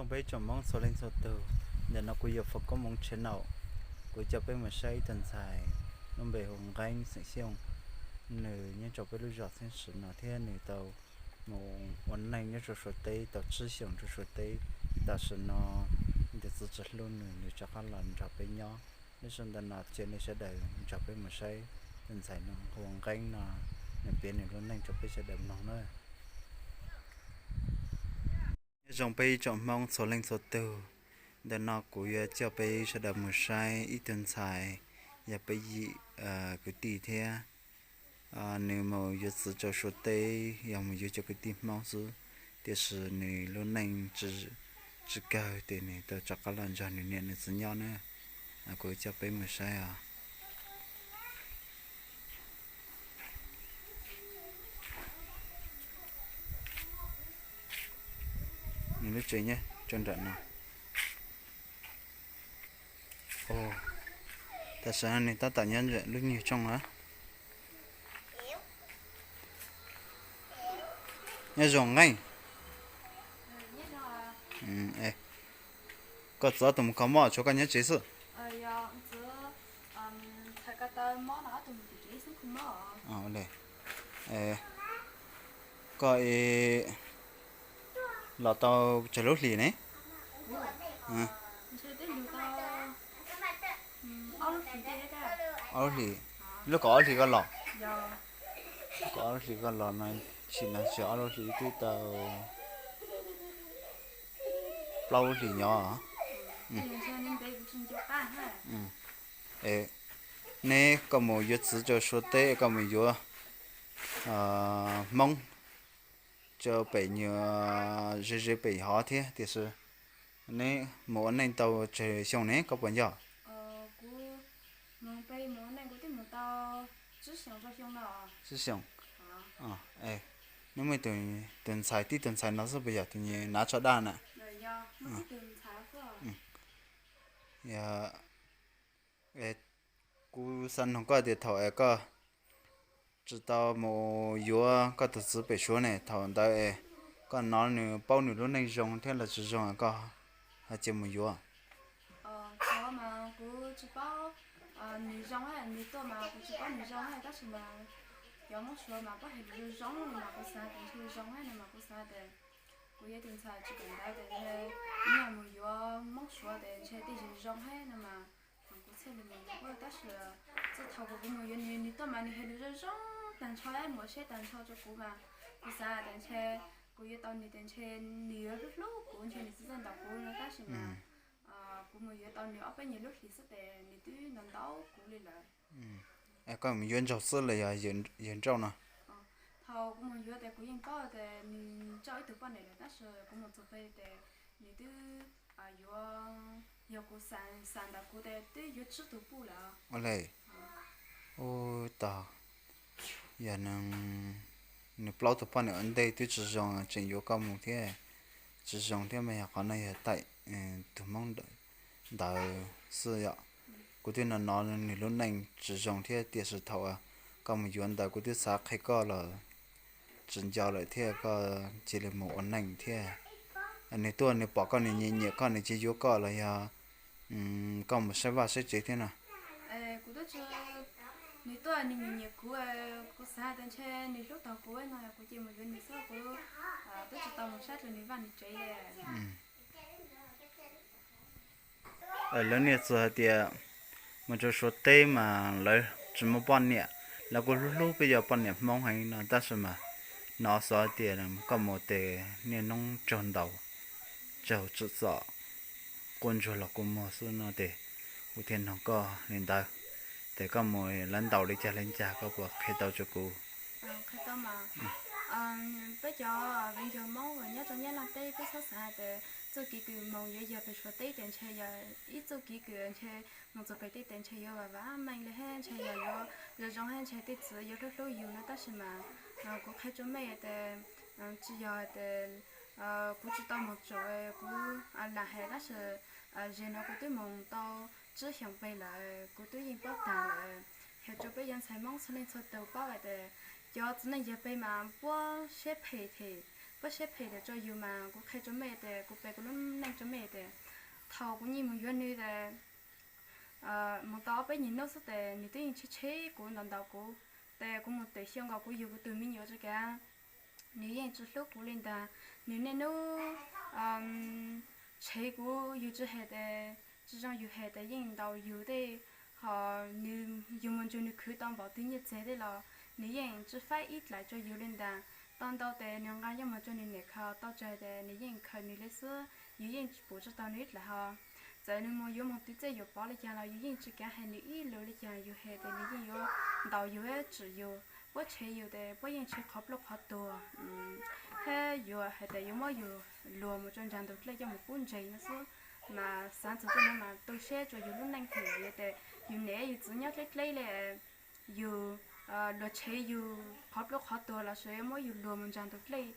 Peb tsoom Hmoob txhua leej txhua tug, ntawm no kuv yog Fo Koob Moov Channel, kuv coj peb mus saib ib tug ntxhais lub npe hu Nqeeb xeem Xyooj, nws nyob rau peb lub zos Xeeb Swm no thiab nws tau mus ua neej nyob rau Suav teb tau tsib xyoos rau Suav teb. Tam sim no nws tus txiv tsis hlub nws, nws rov qab los nrog peb nyob. Lub sij hawm ntawm no cia nej sawv daws nrog peb mus saib tus ntxhais no hu ua Nqeeb no, nws piav nws lub neej rau peb sawv daws mloog na. Nyob zoo peb ib tsoom Hmoob txhua leej txhua tug, ntawm no kuv yuav coj peb sawv daws mus saib ib tug ntxhais, yog peb yim kwv tij thiab. Nws mus yuav txiv rau Suav teb, yog mus yuav cov kwv tij Hmoob xwb, tiam sis nws lub neej tsis kawg ces nws tau rov qab los nrog nws niam nws txiv nyob na. Kuv coj peb mus saib os. Nws lub tsev nyob rau nram no. Tam sim no nws tab tom nyob lub nyuag rooj na. Nyob zoo Nqeeb. Koj txiv ob tug mus kho mob tshuav koj nyob tsev xwb. Koj los tau tsawg lub hlis ne? Ob lub hlis. Lub kaum ob hlis koj los, lub kaum ob hlis koj los no, sim no tsis ob lub hlis twb tau plaub lub hlis nyob. Neb koj mus yuav txiv rau Suav teb, koj mus yuav Hmoob rau pem nyuag ze ze pem hov thiab, tiam sis neb mus ua neej tau tsawg xyoo ne, koj puas nco? Tsib xyoos. Neb muaj tus ntxhais, tib tug ntxhais no xwb puas yog tus nav tsho daj na? Kuv xav nug koj tias thaum es koj tsis tau mus yuav koj tus txiv pem Suav ne, thaum ntawd es koj hnov nws paub nws lub neej zoo thiab los tsis zoo koj ho cia mus yuav? Thaum mas kuv tsis paub nws zoo, nws tuaj mas kuv tsis paub nws zoo, tab sis mas cov Hmoob Suav mas paub hais lus zoo no mas kuv xav tias ntshe zoo no mas kuv xav tias kuv yuav tus ntxhais tsis kawm ntawv ces ntshe mus yuav Hmoob Suav ces ntshe tej zaum zoo thiab no mas kuv thiaj li mus yuav. Tab sis txij thaum kuv mus yuav nws, nws tuaj mas nws hais lus zoo zoo tag nrho, mus ua siab tag nrho rau kuv mas kuv xav tias ntshe kuv yuav tau nws ces ntshe nws yuav hlub hlub kuv, ntshe nws txiv txawj ntaus kuv no, tab sis mas kuv mus yuav tau nws ob peb nyuag lub hlis xwb ces nws twb ntaus ntaus kuv li lawm. Koj mus yuav Nraug xwb los yog yawg Nrauj no? Thaum kuv mus yuav ces kuv yeej paub tias nws tau ib tug poj niam lawm, tab sis kuv mus txog pem ces nws twb yuav, yog kuv xav ntawm kuv ces twb yuav tsib tug puj lawm. Ua li, ua tau, yog nws plaub tug poj niam ua ntej twb tsis zoo tseem yuav koj mus thiab, tsis zoo thiab mas yog qhov no yog taim tus Hmoob ntawd xwb yom. Kuv twb hnov hnov nws lub neej tsis zoo thiab, tiam sis thaum koj mus yuav ntawd kuv twb xav qhia koj los tsis nco lawm thiab, koj cia li mus ua neej thiab. Nws tuaj nws pom koj nws nyiam nyiam koj nws cia yuav koj los yog koj mus saib vaj saib tsev thiab no? Nws tuaj nws nyiam nyiam kuv, kuv xav tias ntshe nws hlub tau kuv no kuv cia mus yuav nws xwb, kuv twb tsis tau mus saib rau nws vaj nws tsev li. Lawv niaj txwv hais tias mus rau Suav teb mas lawv tsis muaj poj niam, lawv kuj hlub hlub peb cov poj niam Hmoob heev no, tab sis mas hnov xov tias koj mus ces niaj hnub raug ntaus, raug tsim txom, quaj ntsuag los kua muag xwb no ces kuv thiaj nug koj li ntawd. Ces koj mus lawv ntaus li cas li cas koj puas qhia tau rau kuv? Peb cov viv ncaus Hmoob uas nyob rau Nyab Laj teb peb txhob xav hais tias txuj kev kws mus yuav yawg pem Suav teb ces ntshe yog ib txuj kev kws ntshe mus txog pem tej tes ntshe yuav vam vam meej li thiab ntshe yog yuav zoo zoo thiab ntshe tej txwv yuav hlub hlub yus no, tab sis mas kuv qhia rau mej tias tsis yog tias kuv tsis tau mus tsev, kuv lam hais tab sis ze no kuv twb mus tau tsib xyoos pem lawm, kuv twb yeej paub tag lawm. Hais rau peb cov ntxhais Hmoob txhua leej txhua tus paub hais tias cov txiv neej yawg pem mas puab siab phem thiab, puab siab phem tiag rau yus mas kuv qhia rau mej tias kuv pem kuv lub rau mej tes, thaum kuv nyiag mus yuav nws tes, mus tau ob peb nyuag hnub xwb tes nws twb yeej tshev tshev kuv, ntaus ntaus kuv. Tes kuv mus tes xyoo nkaus kuv yug kuv tus me nyuam tsis kav, nws yeej tsis hlub kuv li ntag. Nws niaj hnub tshev kuv, yug tsis hem tes, tsis zoo yug hem tes yeej ntaus yug tej, ho nws, yug mus ntsug nws khwv tau npaum twg nyiaj txiag tej los nws yeej tsis faib ib dlaim rau yug li ntag. Tau ntau tes nws nqa coj mus rau nws niam khaws, tau tsawg tes nws yeej khaws nws li xwb, yug yeej pum tsis tau nws ib dlaim ho. Txawm nws mus yuav mus twv txej yuav pov li cas los yug yeej tsis kav hais nws ib lus li cas, yug hem tes nws yeej yuav ntaus yug, tsim yug, puab tshev yug tes puab yeej tshev qhov pluj qhov tuag, thiab yuav hais tias yuav muab yug luag mus rau ntsag ntug dlej coj mus pub ntseeg no xwb. Mas xav txog tej no mas tu siab rau yug lub neej heev vim tes yug niam yug txiv nyob dleb dleb li, yug, luag tshev yug qhov pluj qhov tuag los sis muab yug luag mus ntsag ntug dlej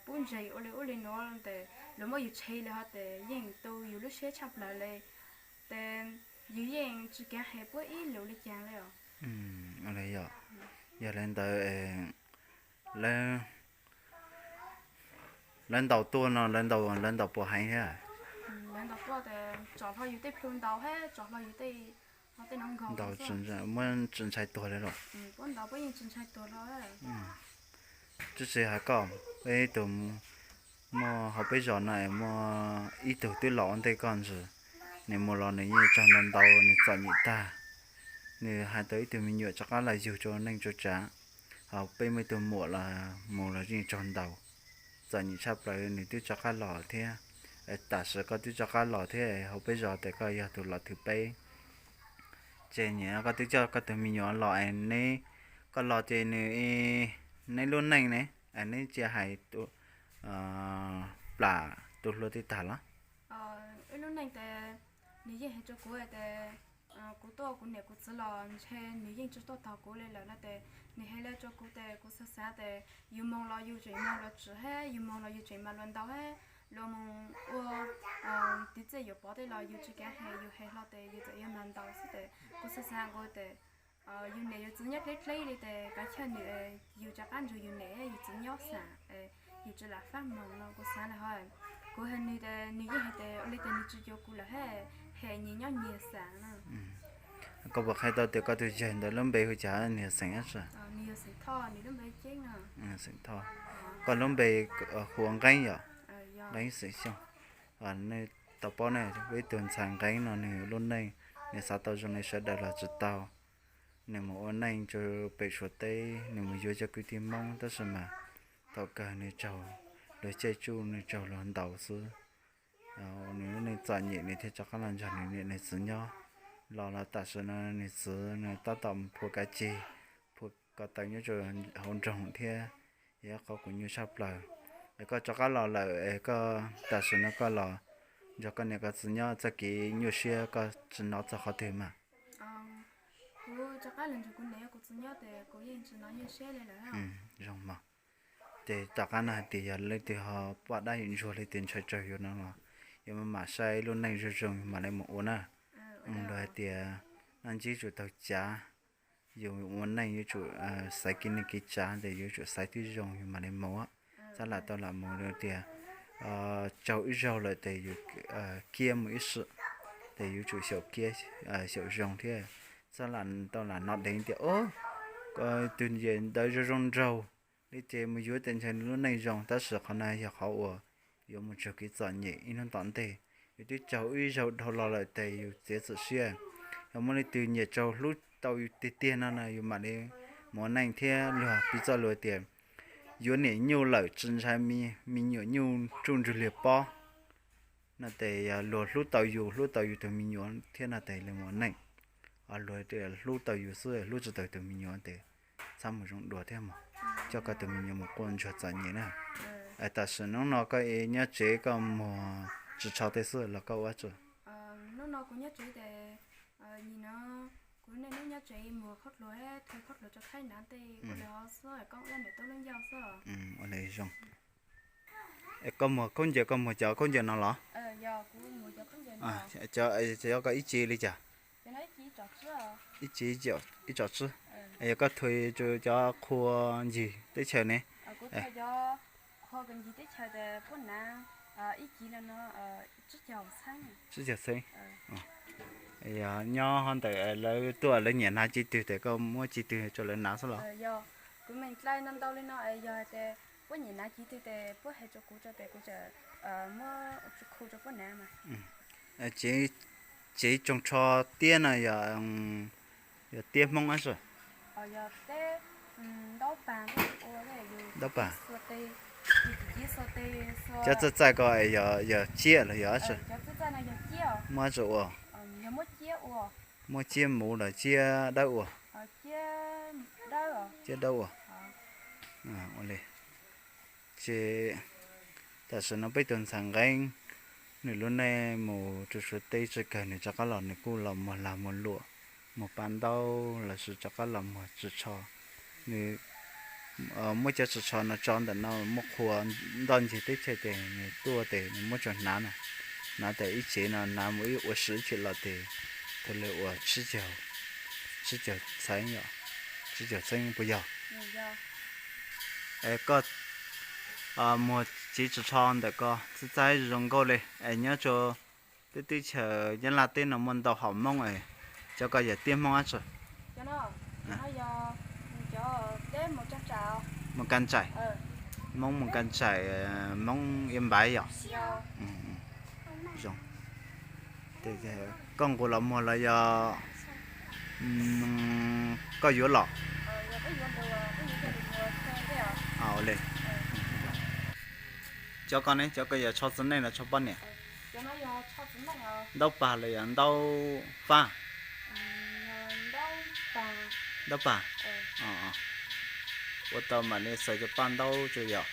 pub ntseeg ua li ub li nuav tes luag muab yug tshev li ho tes yeej tu yug lub siab tshaj plaws li. Tes yug yeej tsis kav hais puab ib lus li cas li os. Yog li ntawd, lawv ntaus tuaj no lawv ntaus, lawv ntaus puas heev thiab? Lawv ntaus tuaj tes tsom hlo yug tej plhu ntau thiab tsom hlo yug tej, tej no nkaug, muab tsis ntshai tuag li los? Puab ntaus puab yeej tsis ntshai tuag hlo. Twb tsis hais koj, peb ib tug muaj hauv peb zos no es muaj ib tug twb los ua ntej koj ntsis, nws mus los nws yeej tsaug ntau ntau, nws txom nyem tag. Nws hais tau ib tug me nyuam rov qab los yug rau neej rau tsav, ho peb muaj ib tug muam los mus los yeej tsaug ntau, txom nyem tshaj plaws, nws twb rov qab los thiab. Tam sim koj twb rov qab los thiab, hauv peb zos tes koj yog tus los thib peb. Ces nim no koj twb coj koj tus me nyuam los es neb, koj los ces nws, neb lub neej ne, neb cia hais plam tus hluas twb tag los? Wb lub neej tes nws yeej hais rau kuv tias kuv tuaj kuv niam kuv txiv los ntshe nws yeej tsis tuaj tog kuv li lawm no tes nws hais li rau kuv tes kuv xav xav tes yus moog los yus tseem moog luag tsim thiab yus moog los yus tseem mag luag ntaus thiab, luag moog ua tiv txij yuav pov tej los yus tsis kav hais, yus hais hlo tes yus txawm yuav mag ntaus xwb tes kuv xav xav nkaus tes yus niam yus txiv nyob dleb dleb li tes kav chawj nws, yus rov qab nrug yus niam yus txiv nyob xam, yus tsis lam fab moog no kuv xav li ho. Kuv hais nws tes nws yeej hais tes ua li tes nws tsis yuav kuv lawm thiab, hem nyias nyob nyias xam no. Koj puas qhia tau tias koj tus yawg ntawd lub npe hu cas, nws yog xeem dab tsi? Nws yog xeem Thoj, nws lub npe ceeb no. Xeem Thoj. Koj lub npe hu ua Nqeeb yom? Nqeeb xeem Xyooj. Nej tau paub ne, peb ib tug ntxhais Nqeeb no nws lub neej, nws xav tau zoo li sawv daws los tsis tau. Nws mus ua neej rau pem Suav teb, nws mus yuav cov kwv tij Hmoob tab sis mas thaum kawg nws raug luag caij tsuj, nws raug luag ntaus xwb. Nws lub neej txom nyem nws thiaj rov qab los nrog nws niam nws txiv nyob. Los los tam sim no nws txiv nws tab tom mus phua kav ceg, phua ko taw nyob rau hauv nroog thiab, yog qhov kuv nyuaj tshaj plaws. Es koj rov qab los lawm es koj tam sim no koj los nrog koj niam koj txiv nyob txoj kev nyuaj siab koj tsis hnov txog qhov twg mas? Kuv rov qab los nrog kuv niam kuv txiv nyob tes kuv yeej tsis hnov nyuaj siab li lawm. Zoo mog. Ces tom qab no hais tias yog leej twg ho poj dab yim ntsuag leej twg ntshai tsawg yus no los, yus mam mam saib lub neej zoo zoo yus mam li mus ua na. Luag hais tias noj ntsib tsum taug cav, yus ua neej yuav tsum xaiv kev neej kev tsav tes yuav tsum xaiv twb zoo yus mam li mus. Txhob lam tau lam mus tias tsaug ib zaug lawm tes yus kiab mus ib sim, tes yuav tsum xyaum kiab xyaum zoo thiab. Txhob lam tau lam hnov dheev tias tus yawm ntawd zoo zoo nraug li ces mus yuav tes ntshe nws lub neej zoo, tab sis qhov no yog qhov uas yuav mus tsug kev txom nyem ib hnub tom ntej. Yus twb tsaug ib zaug dhau los lawm tes yus txiav txim siab. Yog muaj leej twg nyiam tsaug hlub tau yus tiag tiag no na yus mam li mus ua neej thiab. Luag piv txoj lus tias yuav niam nyuj lawm tsis ntshai me nyuam nyuj tsuj ntswg liag pob. No tes yog luag hlub tau yus, hlub tau yus tus me nyuam thiab no tes li mus ua neej. Luag hlub tau yus xwb, hlub tsis tau tus me nyuam tes txhob mus zoo dua thiab mog. Coj koj tus me nyuam mus quaj ntsuag txom nyem na. Tam sim hnub no koj nyob tsev koj muag tsis tsho tej xwb los koj ua tsi? Hnub no kuv nyob tsev tes, nim no kuv niaj hnub nyob tsev muag khaub dluag, thawb khaub dluag rau khaib hnav tej ua li xwb, koj ua niam tub lub ncauj xwb. Ua li zoo. Es koj muag khaub ncaws, koj muag cov khaub ncaws no los? Cov, cov koj ib ce li cas? Ib ce ib tsom tsib. Yog koj thua cov qhua ncig teb chaws ne? Qhua ncig teb chaws tes puab hnav Tsib caug txheeb. Yog nyob ho ntawm lawv tuaj lawv nyiam hnav ci twg tes koj muab ci twg rau lawv hnav xwb los? Kuv meem dlai no ntau li no, yog tias puab nyiam hnav ci twg tes puab hais rau kuv tso tes kuv tseem muab khu rau puab hnav mas. Tsev tsoos tsho tiab no yog, yog tiab Hmoob ab sib? Yog teb ntaub pag, ntaub pag. Cov txaij txaij ko yog ciab los yog ab sib? Muab ab sib ua? Muab ciab muv los ciab dawb ua? Ciab dawb ua. Ua li. Ces tam sim no peb tus ntxhais Nqeeb, nws lub neej mus rau Suav teb tsis kawg, nws rov qab los nws kuj los muag lag muag luam, muag paj ntaub lossis rov qab los muag tsis tsho. Nws muab cov tsis tsho no tso ntawm no muab qhuas ntoj ncig teb chaws tes nws tuaj tes nws muab tso hnav no, hnav tas ib tsev no hnav mus ib ua si ib chim los tes thaum lawv ua tsib caug txheeb, tsib caug txheeb puas yog? Es koj muag tsev tsis tsho ntawm ko txaij txaij zoo nkauj li, es nyob rau teb teb chaws Nyab Laj teb no muaj ntau hom Hmoob es cov ko yog tiab Hmoob ab sib? Mus Kaj Ntsais, Hmoob mus Kaj Ntsais, Hmoob Iab Npaiv yom? Zoo. Koj nqus los muag los yog koj yuav los? Cov ko ne, cov ko yog tsho txiv neej los tsho poj niam? Ntaub pag los yog ntaub faj? Ntaub pag. Ua tau mam li xaws cov paj ntaub tso yom?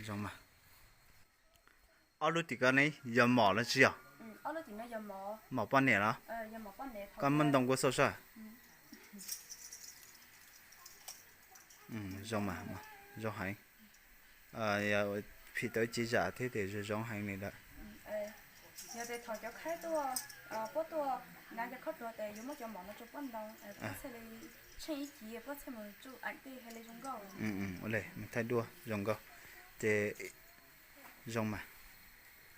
Zoo mas. Ob lub tim ko ne yog mom los tsis yog? Mom poj niam los? Koj muab ntoo kuv xauj saib. Zoo mas, zoo heev. Phim tau ib tsev zam thiab tes zoo zoo heev li lawm. Yog tes thaum cov khaib tuaj, puab tuaj hnav cov khob hlua tes yuav muab cov mom no rau puab ntoo, puab thiaj li tsheej ib ci puab thiaj mus tsuj eem tej hais li zoo nkauj. Ua li mus thaij duab zoo nkauj. Ces zoo mas.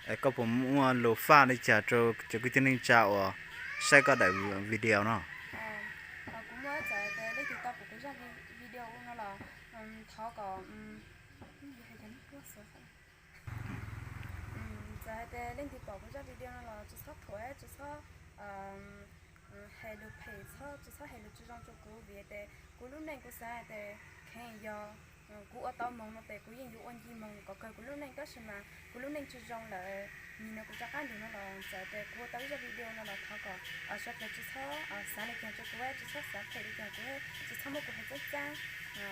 Es koj puas muaj lus faj li cas rau cov kwv tij neej tsa uas saib koj daim video no? Kuv muaj txawm tias leej twg tau pom kuv zaj video no los thov kom, txawm hais tias leej twg pom kuv zaj video no los tsis txhob thuam, tsis txhob hais lus phem, txhob, tsis txhob hais lus tsis zoo rau kuv vim tias kuv lub neej kuv xav tias kheev yog kuv ua tau moog no tes kuv yeej yuav ua ncig moog kom kawg kuv lub neej, tab sis mas kuv lub neej tsis zoo lawm, nim no kuv rov qab lug no los txawm tias kuv ua tau ib zaj video no los thov kom sawv daws tsis txhob xav li cas rau kuv, tsis txhob xav phem li cas kuv, tsis txhob muab kuv hais txeeb txaab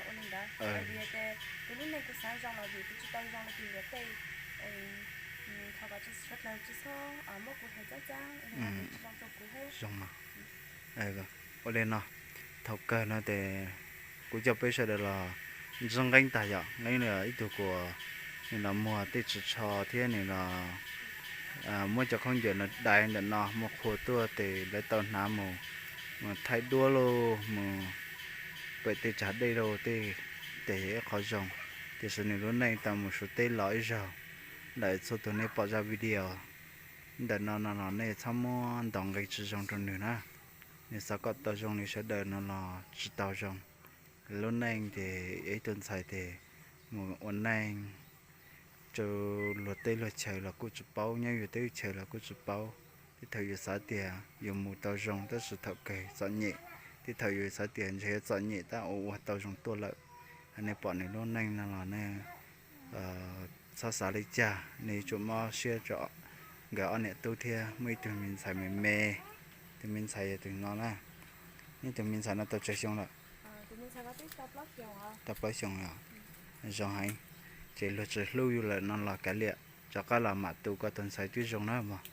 ua li ntawd. Vim tias kuv lub neej kuv xav zoo los vim kuv tsis tau zoo li luag tej. Thov kom sawv daws tsis txhob muab kuv hais txeeb txaab ua li ntawd, tsis zoo rau kuv thiab. Ua li no, thaum kawg no tes kuv coj peb sawv daws los ntsib Nqeeb tag yom. Nqeeb yog ib tug kuas nws los muag tej ris tsho thiab nws los muab cov khaub ncaws no dai ntawm no muab qhua tuaj tes lawv tau hnav mus, mus thaij duab lauj, mus pem tej tsav dej lauj, tej tes yog ib qhov zoo. Tiam sis nws lub neej tau mus Suav teb los ib zaug lawm. Txhua tus nej pom zaj video ntawm no no los nej txhob muab ntaus nqi tsis zoo rau nws na. Nws xav kom tau zoo li sawv daws no los tsis tau zoo. Lub neej ces ib tug ntxhais ces mus ua neej rau luag teb luag chaw los kuj tsis paub, nyob yus teb yus chaw los kuj tsis paub. Tej thaum yus xav tias yus mus tau zoo tab sis thaum kawg txom nyem, tej thaum yus xav tias ntshe yuav txom nyem tab ua ua tau zoo tuaj lawm. Nej pom nws lub neej no los nej txhob xav li cas, nej yuav tsum mob siab rau nkawd ob niam tub thiab. Muaj ib tug me ntxhais me me, tus me ntxhais yog tus no na, nej tus me ntxhais no tau tsawg xyoo lawm? Tau plaub xyoo os. Zoo heev. Ces luag tsis hlub yus lawm no los kav liam, rov qab los mam tu koj tus ntxhais twb zoo na mog.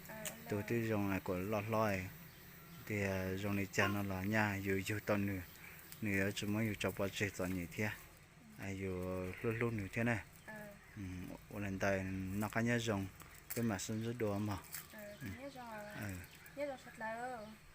Tu twb zoo kom loj hlob tias zoo li cas no los nyaj yus yug tau nws, nws yuav tsis muab yus tso pov tseg txom nyem thiab. Yus hlub hlub nws thiab na. Ua li ntawd noj qab nyob zoo, peb mam sib ntsib dua mog. Nyob zoo sawv daws.